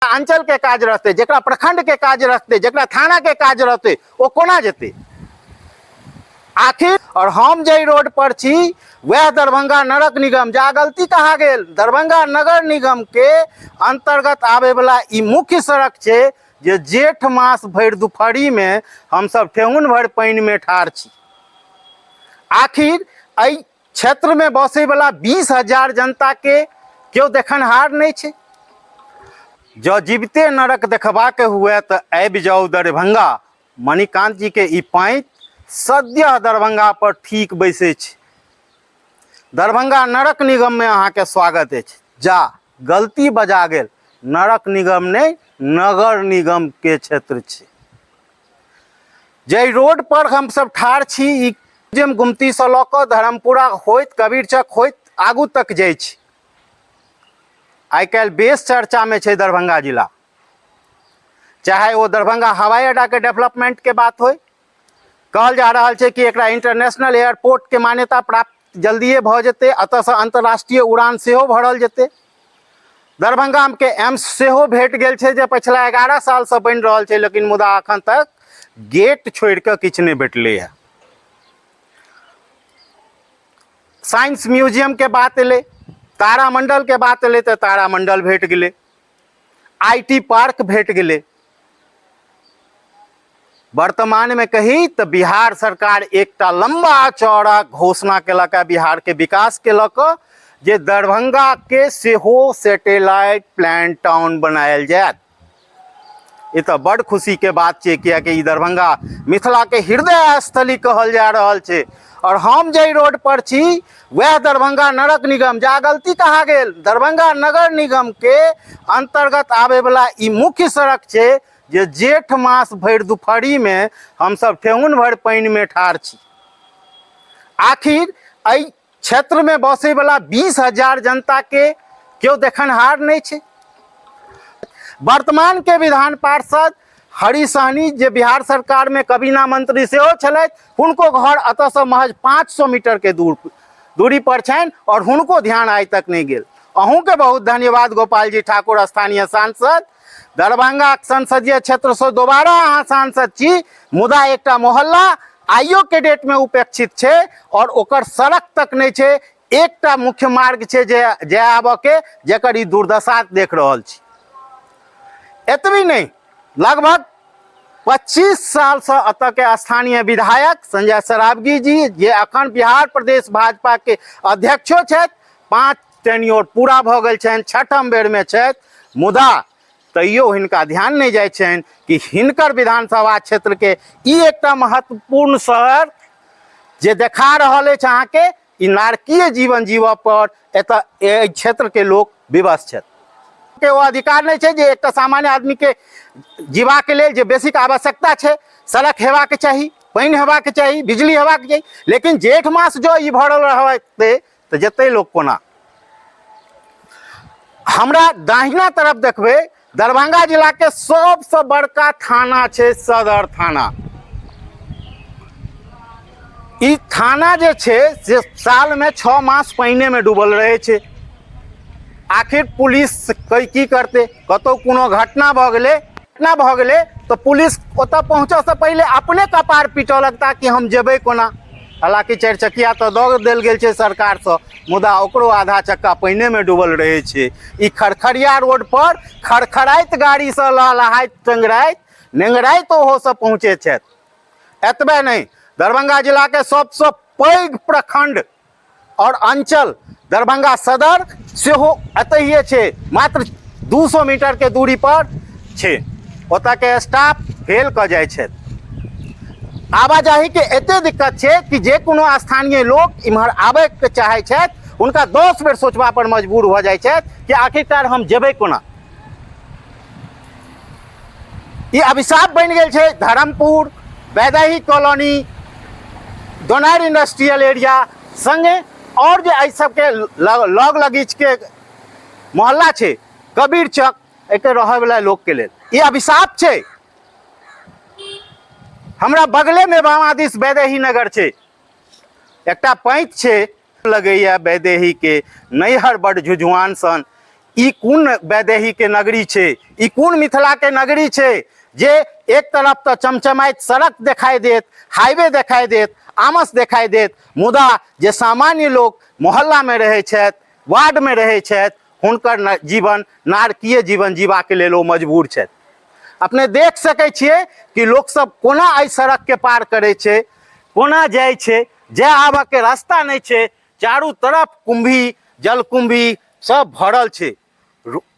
अंचल के काज रहतै, जकरा प्रखंड के काज रहतै, जकरा थाना के काज रहतै, ओ कोना जेतै आखिर? और हम जाहि रोड पर छी वएह दरभंगा नगर निगम, जा गलती कहाँ गेल, दरभंगा नगर निगम के अंतर्गत आबे वाला ई मुख्य सड़क छै जे जेठ मास भरि दुपहरी में हमसब ठेहुन भरि पानि में ठाढ़ छी। आखिर एहि क्षेत्र में बसै वाला 20,000 जनता के केओ देखनहार नहीं छै। जँ जीविते नरक देखबाक हुए तऽ आबि जाउ दरभंगा। मणिकांत जी के ई पाँति सद्यः दरभंगा पर ठीक बैसै छै। दरभंगा नरक निगम में अहाँके स्वागत अछि। जा गलती बजा गेल, नरक निगम नहि नगर निगम के क्षेत्र छै। जाहि रोड पर हमसब ठाढ़ छी ई जेम गुमतीसँ लऽ कऽ धर्मपुरा होइत कबीर चक होइत आगू तक जाइ छी। आइ काल्हि बेस चर्चामे छै दरभंगा जिला, चाहे ओ दरभंगा हवाई अड्डाके डेवलपमेंटके बात होइ, कहल जा रहल छै कि एकरा इंटरनेशनल एयरपोर्टके मान्यता प्राप्त जल्दिए भऽ जेतै, एतऽसँ अंतर्राष्ट्रीय उड़ान सेहो भरल जेतै। दरभंगाके एम्स सेहो भेट गेल छै जे पछिला 11 सालसँ बनि रहल छै, लेकिन मुदा एखन तक गेट छोड़ि कऽ किछु नहि भेटलैए। साइंस म्यूजियमके बात एलै, तारामंडलके बात एलै तऽ तारामंडल भेट गेलै, IT park भेट गेलै। वर्तमानमे कही तऽ बिहार सरकार एकटा लम्बा चौड़ा घोषणा केलक है बिहारके विकासके लऽ कऽ जे दरभंगाके सेहो सैटेलाइट प्लांट टाउन बनायल जायत। ई तऽ बड़ खुशीके बात छै, कियाकि ई दरभंगा मिथिलाके हृदय स्थली कहल जा रहल छै। और हम जाहि रोड पर छी वएह दरभंगा नगर निगम, जा गलती कहाँ गेल, दरभंगा नगर निगम के अंतर्गत आबे वाला ई मुख्य सड़क छै जे जेठ मास भरि दुपहरी में हमसब ठेहुन भरि पानि में ठाढ़ छी। आखिर एहि क्षेत्र में बसै वाला 20,000 जनता के केओ देखनहार नहीं छै। वर्तमान के विधान पार्षद हरि सहनी जे बिहार सरकार में कबीना मंत्री सेहो छलथि, हुनको घर एतऽसँ महज 500 मीटर के दूरी पर छनि और हुनको ध्यान आइ तक नहीं गेल। अहूँके बहुत धन्यवाद गोपाल जी ठाकुर, स्थानीय सांसद, दरभंगा संसदीय क्षेत्रसँ दोबारा अहाँ सांसद छी, मुदा एकटा मोहल्ला आइयो के डेट में उपेक्षित छै और ओकर सड़क तक नहीं छै। एकटा मुख्य मार्ग छै जे जाय आबऽ के, जकर ई दुर्दशा देख रहल छी। एतबी नहीं, लगभग 25 सालसँ एतऽ के स्थानीय विधायक संजय सरावगी जी, जे अखन बिहार प्रदेश भाजपा के अध्यक्षो छथि, 5 टेन्योर पूरा भऽ गेल छनि, 6ठम बेरमे छथि, मुदा तैयो हिनका ध्यान नहीं जाइ छनि कि हिनकर विधानसभा क्षेत्रके ई एकटा महत्वपूर्ण शहर जे देखा रहल अछि अहाँके, ई नारकीय जीवन जीवऽ पर एतऽ एहि क्षेत्रके लोक विवश छथि। के ओ अधिकार नहीं छै जे एकटा सामान्य आदमीके जीवाके लेल जे बेसिक आवश्यकता छै, सड़क हेबाक चाही, पानि हेबाक चाही, बिजली हेबाक चाही, लेकिन जेठ मास जो ई भरल रहतै तऽ जेतै लोक कोना? हमरा दाहिना तरफ देखबै दरभंगा जिलाके सबसँ बड़का थाना छै सदर थाना। ई थाना जे छै से सालमे 6 मास पानिमे डूबल रहै छै। आखिर पुलिस की करतै? कतहु कोनो घटना भऽ गेलै, घटना भऽ गेलै तऽ पुलिस ओतऽ पहुँचऽसँ पहिले अपने कपार पीटऽ लगता कि हम जेबै कोना। हालाँकि 4 चकिया तऽ दऽ देल गेल छै सरकारसँ, मुदा ओकरो आधा चक्का पानिमे डूबल रहै छै। ई खरखरिया रोड पर खड़खड़ाइत गाड़ीसँ लहलहाइत टंगराइत नेंगराइत ओहो सब पहुँचै छथि। एतबे नहि, दरभंगा जिलाके सबसँ पैघ प्रखंड और अंचल दरभंगा सदर सेहो एतहिए छै, मात्र 200 मीटर के दूरी पर छै। ओतऽ के स्टाफ फेल कऽ जाइ छथि। आवाजाही के एते दिक्कत छै कि जे कोनो स्थानीय लोक इम्हर आबैके चाहै छथि हुनका 10 बेर सोचबा पर मजबूर भऽ जाइ छथि कि आखिरकार हम जेबै कोना। ई अभिशाप बनि गेल छै Dharampur, Vaidehi colony, Donair industrial area संगे और जे एहि सबके लग लगीचके मोहल्ला छै, कबीर चक, एहिके रहयवला लोकके लेल ई अभिशाप छै। हमरा बगलेमे बामा दिस वैदेही नगर छै, एकटा पैंच छै, लगैया वैदेही के नैहर बड झुझुआन सन। ई कोन वैदेहीके नगरी छै, ई कोन मिथिलाके नगरी छै जे एक तरफ तऽ चमचमाइत सड़क देखाइ देत, हाईवे देखाइ देत, आमस देखाइ देत, मुदा जे सामान्य लोक मोहल्लामे रहै छथि, वार्डमे रहै छथि, हुनकर जीवन नारकीय जीवन जीबाके लेल ओ मजबूर छथि। अपने देख सकै छियै कि लोकसब कोना एहि सड़कके पार करै छै, कोना जाइ छै, जाय आबऽके रास्ता नहि छै, चारू तरफ कुम्भी जलकुम्भी सब भरल छै।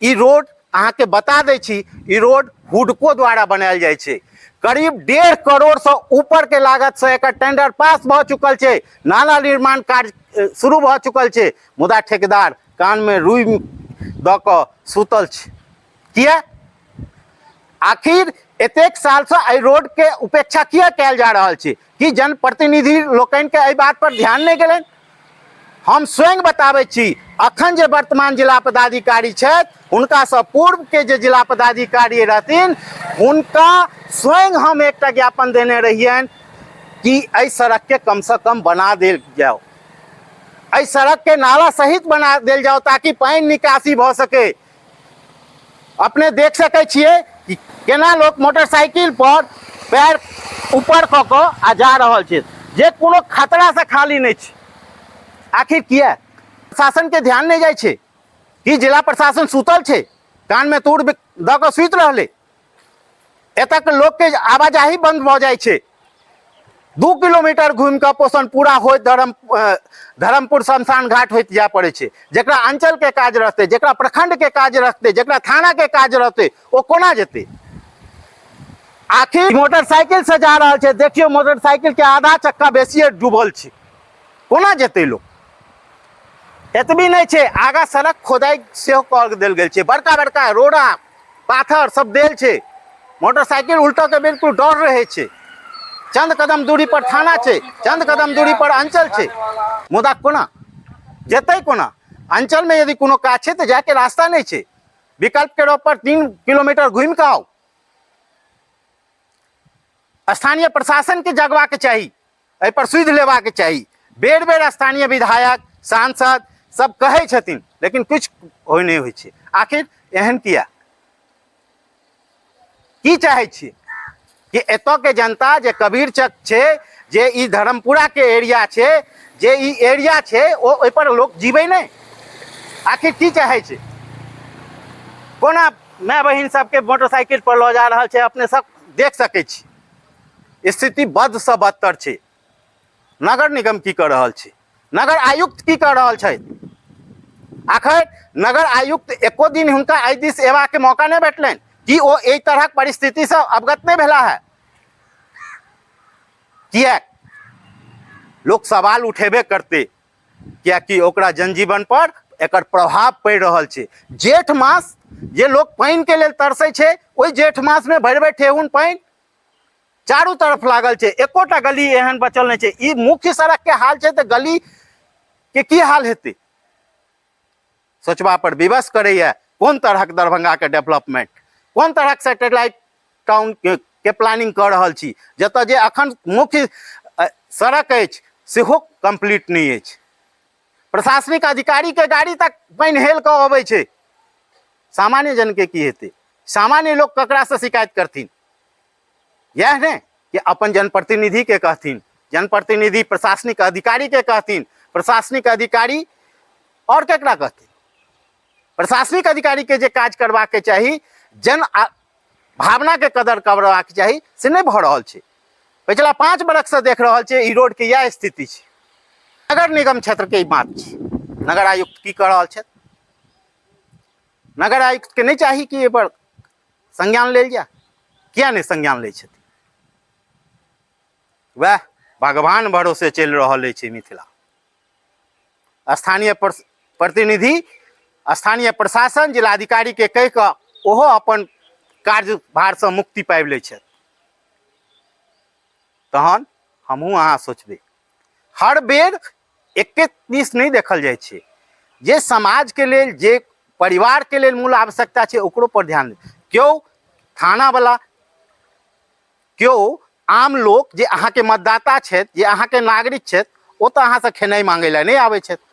ई रोड अहाँके बता दै छी, ई रोड हुडको द्वारा बनायल जाइ छै। करीब 1.5 करोड़सँ ऊपरके लागतसँ एकर टेंडर पास भऽ चुकल छै, नाला निर्माण कार्य शुरू भऽ चुकल छै, मुदा ठेकेदार कानमे रुइ दऽ कऽ सुतल छै। किया आखिर एतेक सालसँ एहि रोडके उपेक्षा किया कयल जा रहल छै? कि जनप्रतिनिधि लोकनिके एहि बात पर ध्यान नहि गेलनि? हम स्वयं बताबै छी, अखन जे वर्तमान जिला पदाधिकारी छथि हुनकासँ पूर्वके जे जिला पदाधिकारी रहथिन हुनका स्वयं हम एकटा ज्ञापन देने रहियनि कि एहि सड़कके कमसँ कम बना देल जाओ, एहि सड़कके नाला सहित बना देल जाओ ताकि पानि निकासी भऽ सके। अपने देख सकै छियै कि केना लोक मोटरसाइकिल पर पैर ऊपर कऽ कऽ आ जा रहल छै, जे कोनो खतरासँ खाली नहि छै। आखिर किया प्रशासनके ध्यान नहि जाइ छै? कि जिला प्रशासन सुतल छै, कानमे तूर दऽ कऽ सुति रहलै? एतऽ लोकके आवाजाही बंद भऽ जाइ छै। 2 किलोमीटर घूमि कऽ पोषणपुरा होइत धर्मपुर शमशान घाट होइत जाय पड़ै छै। जकरा अंचलके काज रहतै, जकरा प्रखंडके काज रहतै, जकरा थानाके काज रहतै, ओ कोना जेतै? आखिर मोटरसाइकिल से जा रहल छै, देखियौ मोटरसाइकिलके आधा चक्का बेसिए डूबल छै, कोना जेतै लोक? एतबी नहि छै, आगा सड़क खोदाइ सेहो कऽ देल गेल छै, बड़का बड़का रोड़ा पाथर सब देल छै, मोटरसाइकिल उल्टऽके बिल्कुल डर रहै छै। चंद कदम दूरी पर थाना छै, चंद कदम दूरी पर अंचल छै, मुदा कोना जेतै? कोना अंचलमे यदि कोनो काज छै तऽ जायके रास्ता नहि छै, विकल्पके रूप पर 3 किलोमीटर घूमि कऽ आउ। स्थानीय प्रशासनके जगबाके चाही, एहिपर सुधि लेबाके चाही। बेर बेर स्थानीय विधायक सांसद सब कहै छथिन, लेकिन किछु होइ नहि होइ छै। आखिर एहन किया? की चाहै छियै कि एतऽके जनता जे कबीर चक छै, जे ई धर्मपुराके एरिया छै, जे ई एरिया छै, ओ ओहिपर लोक जीबै नहि? आखिर की चाहै छै? कोना माय बहिन सबके मोटरसाइकिल पर लऽ जा रहल छै, अपने सब देख सकै छी। स्थिति बदसँ बदतर छै। नगर निगम की कऽ रहल छै? नगर आयुक्त की कऽ रहल छै? आखिर नगर आयुक्त एको दिन हुनका एहि दिस एबाके मौका नहि भेटलनि? कि ओ एहि तरहक परिस्थितिसँ अवगत नहि भेला है? किएक लोक सवाल उठेबे करतै, किएकि ओकरा जनजीवन पर एकर प्रभाव पड़ि रहल छै। जेठ मास जे लोक पानिके लेल तरसै छै, ओहि जेठ मासमे भरि भरि ठेहुन पानि चारू तरफ लागल छै, एकोटा गली एहन बचल नहि छै। ई मुख्य सड़क के हाल छै तऽ गली के की हाल हेतै, सोचबा पर विवश करैया। कोन तरहक दरभंगा के डेवलपमेंट, कोन तरहक सैटेलाइट टाउन के प्लानिंग कऽ रहल छी, जतऽ जे अखन मुख्य सड़क अछि सेहो कम्प्लीट नहि अछि। प्रशासनिक अधिकारी के गाड़ी तक पानि हेल कऽ अबै छै, सामान्य जन के की हेतै? सामान्य लोक ककरासँ शिकायत करथिन? इएह ने कि अपन जनप्रतिनिधिके कहथिन, जनप्रतिनिधि प्रशासनिक अधिकारीके कहथिन, प्रशासनिक अधिकारी आओर ककरा कहथिन? प्रशासनिक अधिकारीके जे काज करबाके चाही, जन भावनाके कदर करबाके चाही, से नहि भऽ रहल छै। पछिला 5 बरखसँ देख रहल छै ई रोडके इएह स्थिति छै। नगर निगम क्षेत्रके ई बात छै। नगर आयुक्त की कऽ रहल छथि? नगर आयुक्तके नहि चाही कि एहिपर संज्ञान लेल जाय? किया नहि संज्ञान लै छथिन? वएह भगवान भरोसे चलि रहल अछि मिथिला। स्थानीय प्रतिनिधि, स्थानीय प्रशासन जिलाधिकारीके कहि कऽ ओहो अपन कार्यभारसँ मुक्ति पाबि लै छथि। तहन हमहूँ अहाँ सोचबै, हर बेर एके दिस नहि देखल जाइ छै। जे समाजके लेल, जे परिवारके लेल मूल आवश्यकता छै, ओकरो पर ध्यान दे। केओ थानावला, केओ आम लोक जे अहाँके मतदाता छथि, जे अहाँके नागरिक छथि, ओ तऽ अहाँसँ खेनाइ मांगै लए नहि आबै छथि।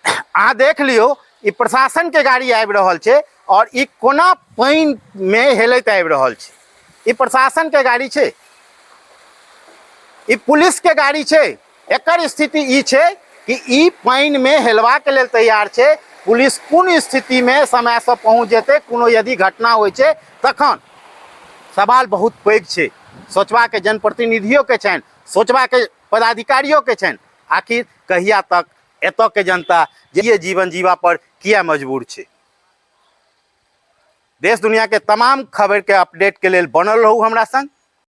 अहाँ देख लियौ, ई प्रशासनके गाड़ी आबि रहल छै आओर ई कोना पानिमे हेलैत आबि रहल छै। ई प्रशासनके गाड़ी छै, ई पुलिसके गाड़ी छै। एकर स्थिति ई छै कि ई पानिमे हेलबाके लेल तैयार छै। पुलिस कोन स्थितिमे समयसँ पहुँच जेतै? कोनो यदि घटना होइ छै तखन सवाल बहुत पैघ छै। सोचबाके जनप्रतिनिधियोके छनि, सोचबाके पदाधिकारियोके छनि, आखिर कहिया तक एतऽके जनता जे जीवन जीवा पर किया मजबूर छै। देश दुनिया के तमाम खबर के अपडेट के लेल बनल रहू हमरा संग।